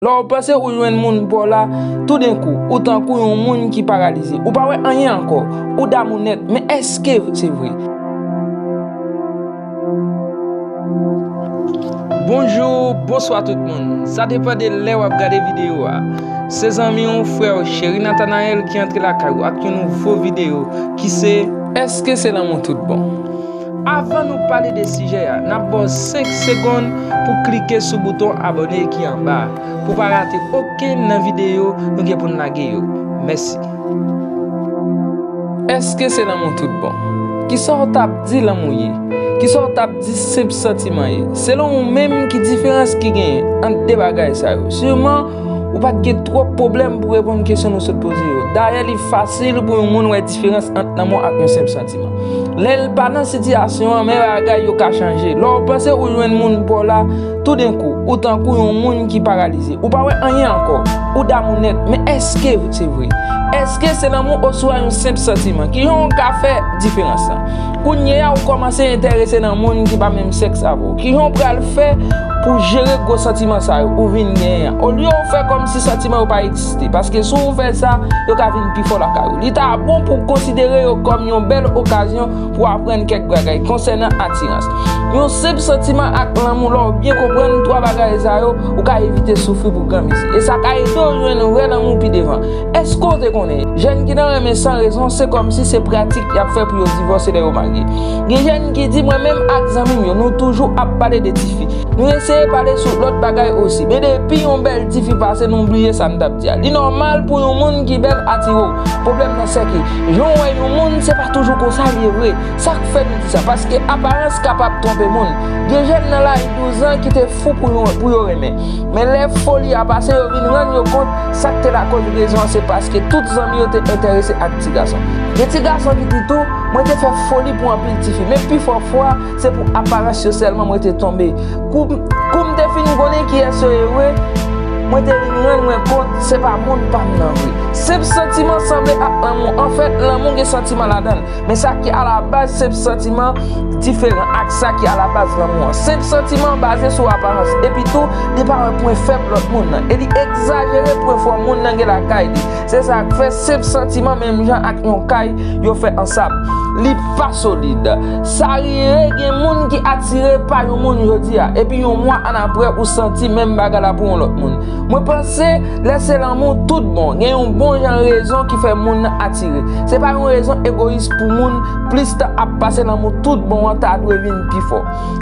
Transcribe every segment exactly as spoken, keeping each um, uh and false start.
Lè w panse ou jwenn moun pa w la, toudenkou, ou tankou yon moun ki paralize. Ou pa wè anyen ankò. Ou damou nèt. Men èske se vre? Bonjou, bonswa tout moun. Sa depann de lè w ap gade videyo a. Se zanmi w, frè w, Cheri Nathanael ki antre lakay ou ak yon nouvo videyo ki se Èske se lanmou tout bon? Avan nou pale de sijè a, n ap ba w senk segonn pou klike sou bouton abòne ki anba a, pou pa rate okenn nan videyo nou gen pou n lage yo. Mèsi. Èske se lanmou tout bon? Kisa w t ap di lanmou ye? Kisa w t ap di senp santiman ye? Selon ou menm, ki diferans ki genyen ant de bagay sa yo? Siman, ou pa t gen twòp pwoblèm pou reponn kesyon nou sot poze yo. Dayè, li fasil pou yon moun wè diferans ant lanmou ak yon senp santiman. Lè l pa nan sitiyasyon an, men bagay yo ka chanje. Lè w panse ou jwenn moun pa w la, toudenkou, ou tankou yon moun ki paralize. Ou pa wè anyen ankò. Ou damou nèt. Men èske se vre? Èske se lanmou oswa yon senp santiman? Kijan w ka fè diferans lan? Kounye a, ou kòmanse enterese nan moun ki pa menm sèks avè w. Kijan w pral fè pou jere gwo santiman sa yo ou vin genyen an? Olye w fè kòmsi santiman yo pa egziste, paske si w fè sa, yo ka vin pi fò lakay ou. Li ta bon pou w konsidere yo kòm yon bèl okazyon pou w aprann kèk bagay konsènan atirans. Yon senp santiman ak lanmou, lè w byen konprann twa bagay sa yo, ou ka evite soufri pou granmesi. E sa ka ede w jwenn vrè lanmou pi devan. Èske w te konnen, jèn ki nan renmen san rezon, se kòmsi se pratik y ap fè pou yo divòse lè yo marye? Gen jèn ki di, mwen menm ak zanmi m yo, nou toujou ap pale de tifi. Nou eseye pale sou lòt bagay osi, men depi yon bèl tifi pase, nou bliye sa n t ap di a. Li nòmal pou yon moun ki bèl atire w. Pwoblèm nan se ke, jan w wè yon moun, se pa toujou konsa l ye vre. Sa k fè nou di sa? Paske aparans kapab twonpe moun. Gen jèn nan laj douz an ki te fou pou yo, pou yo renmen. Men lè foli a pase, yo vin rann yo kont sa k te lakòz rezon an, se paske tout zanmi yo te enterese ak ti gason. Gen ti gason ki di tou, mwen te fè foli pou anpil tifi, men pifò fwa, se pou aparans yo sèlman mwen te tonbe. Kou, kou m te fin konnen kiyès yo ye vre, mwen te vin rann mwen kont se pa moun pa m nan vre. Senp santiman sanble ak lanmou. Anfèt, lanmou gen santiman ladan l. Men sa ki alabaz senp santiman diferan ak sa ki alabaz lanmou an. Senp santiman baze sou aparans. Epitou, li pa wè pwen fèb lòt moun nan. E li egzajere pwen fò moun nan gen lakay li. Se sa k fè senp santiman menm jan ak yon kay yo fè an sab. Li pa solid. Sa rive gen moun ki atire pa yon moun jodi a, epi yon mwa annapre ou santi menm bagay la pou yon lòt moun. Mwen panse, lè se lanmou tout bon, gen yon bon jan rezon ki fè moun nan atire. Se pa yon rezon egoyis pou moun plis tan ap pase, lanmou tout bon an ta dwe vin pi fò.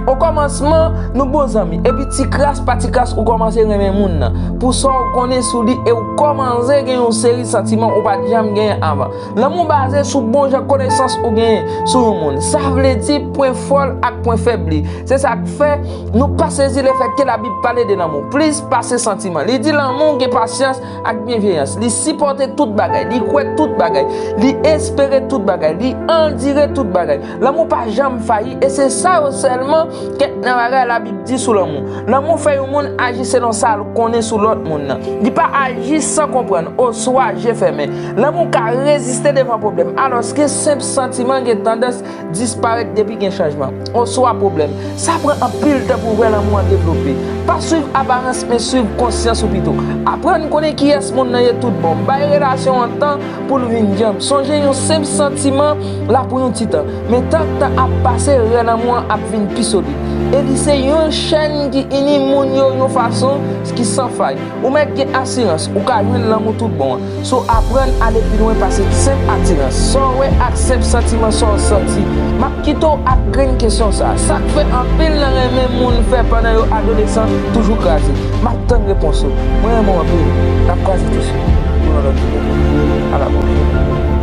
Okòmansman, nou bon zanmi, epi ti kras pa ti kras ou kòmanse renmen moun nan, pou sa w konnen sou li, e ou kòmanse gen yon seri santiman ou pa t janm genyen avan. Lanmou baze sou bon jan konesans ou genyen sou yon moun. Sa vle di pwen fò l ak pwen fèb li. Se sa k fè nou pa sezi lefètke Labib pale de lanmou plis pase santiman. Li di lanmou gen pasyans ak byenveyans. Li sipòte tout bagay, li kwè tout bagay, li espere tout bagay, li andire tout bagay. Lanmou pa janm fayi, e se sa yo sèlman kèk nan bagay Labib di sou lanmou. Lanmou fè yon moun aji selon sa l konnen sou lòt moun nan. Li pa aji san konprann oswa je fèmen. Lanmou ka reziste devan pwoblèm, alòske senp santiman gen tandans disparèt depi gen chanjman oswa pwoblèm. Sa pran anpil tan pou vrè lanmou an devlope. Pa swiv aparans, men swiv konsyans ou pito. Aprann konnen kiyès moun nan ye tout bon. Bay relasyon an tan pou l vin djanm. Sonje, yon senp santiman la pou yon ti tan. Men tank tan ap pase, vrè lanmou an ap vin pi solid. E li se yon chèn ki ini moun yo yon fason ki san fay. Ou mèt gen asirans, ou ka jwenn lanmou tout bon an. Si w aprann ale pi lwen pase senp atirans, sa w wè ak senp santiman, sa w santi. M ap kite w ak grenn kesyon sa a. Sa k fè anpil nan renmen moun fè pandan yo adolesan toujou kraze? M ap tann repons ou. Mwen renmen w anpil. N ap kwaze tou sou yon lòt videyo. A la pwochèn.